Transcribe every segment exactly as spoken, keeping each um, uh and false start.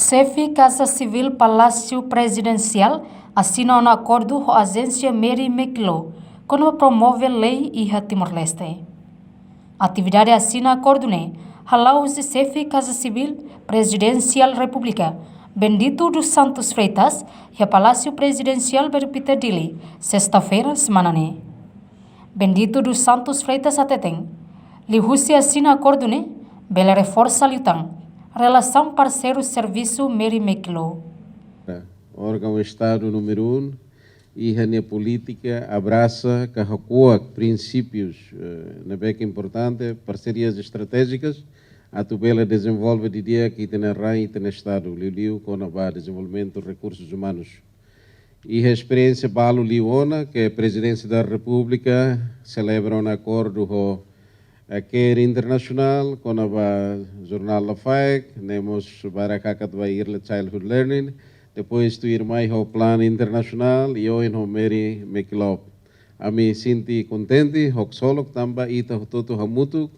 Xefe Kaza Sivíl Palásiu Prezidensiál asina ona akordu ho Ajénsia Mary McKillop kona-ba promove lei iha Timor-Leste. Atividade asina akordu ne'e hala'o husi Xefe Kaza Sivíl Prezidensiál Repúblika, Bendito dos Santos Freitas, iha Palásiu Prezidensiál Beru Pita, Dili, sesta-feira semana ne'e. Bendito dos Santos Freitas hateten, liuhusi asina akordu ne'e bele reforsa liután relasaun parseiru servisu Mary McKillop. Órgaun Estadu númeru um, iha nia polítika abrasa ka hako'ak prinsípius, eh, ne'ebé ke importante, parserias estratéjikas, atu bele dezenvolve didi'ak ita-nia rai, ita-nia Estadu, liuliu kona-ba dezenvolvimentu rekursus umanus. Iha esperiénsia balu liu ona ke Prezidénsia da Repúblika selebra ona akordu ho, eh, CARE Internasionál, kona-ba jornál Lafaek, ne'e mós barak hakat ba early childhood learning, depois tuirmai ho Plan Internasionál, i ohin ho Mary McKillop. Ami sente kontente, haksolok tanba ita hotu-hotu hamutuk,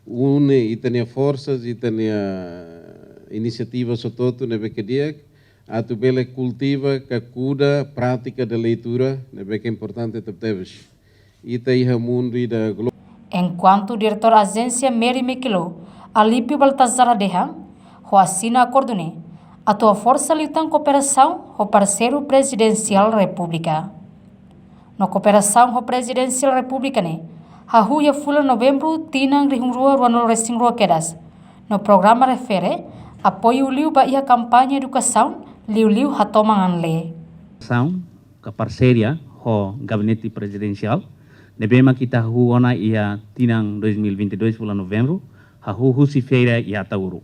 une ita-nia forsas, ita-nia inisiativa hotu-hotu ne'ebé ke di'ak, atu bele kultiva ka kuda prátika de leitura, ne'ebé ke importante tebetebes. Ita iha mundu ida glo- Enkuantu Diretór Ajénsia Mary McKillop, Alípio Baltazar dehan, ho asina akordu ne'e atu haforsa liután kooperasaun ho parseiru Prezidensiál Repúblika. No kooperasaun ho Prezidensiál Repúblika ne'e hahú iha fulan Novembru tinan rihun rua ruanulu-resin-rua kedas. No programa refere apoiu liu ba iha kampaña edukasaun, liuliu hatoman an lee. Saun ka parseria ho Gabinete Prezidensiál, ne'ebé mak ita hahú ona iha tinan dois mil e vinte e dois fulan Novembru, hahú husi feira iha Ataúro.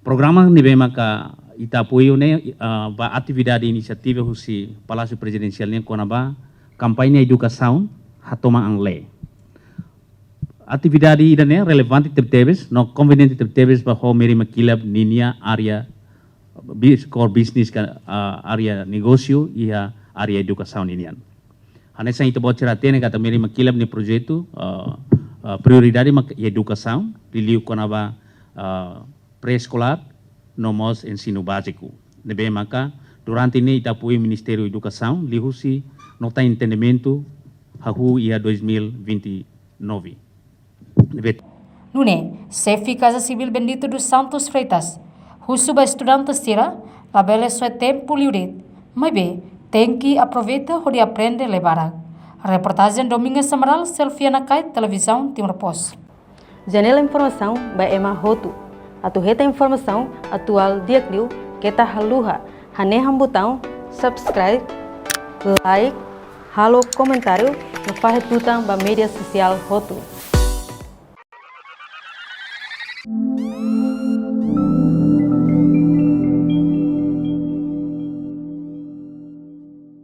Programa ne'ebé maka ita apoiu ne'e, ah, ba atividade inisiativa husi Palásiu Prezidensiál nian kona-ba kampaña edukasaun hatoman an lee. Atividade ida-ne'e relevante tebetebes, no konveniente tebetebes ba ho Mary McKillop ninia área bis-, core business ka, ah, área negósiu iha área edukasaun ninian. Hanesan ita-boot sira hatene katak Mary McKillop nia projetu, ah, ah, prioridade mak iha edukasaun, liuliu kona-ba, ah, pré-eskolár, no mós ensinu báziku. Ne'ebé maka durante ne'e ita apoiu Ministériu Edukasaun, liuhusi nota entendimentu hahú iha dois mil e vinte e nove. Ne'ebé. Nune'e, Xefe Kaza Sivíl Bendito dos Santos Freitas husu ba estudante sira labele soe tempu liu de'it, maibé tenke aproveita hodi aprende lee barak. Reportajen Domingas Amaral, Selfie Nakait, Televizaun Timor Post. Janela informasaun ba ema hotu. Atu hetan informasaun atuál di'ak liu, keta haluha hanehan butaun subscribe, like, halo komentáriu, no fahe tutan ba média sosiál hotu.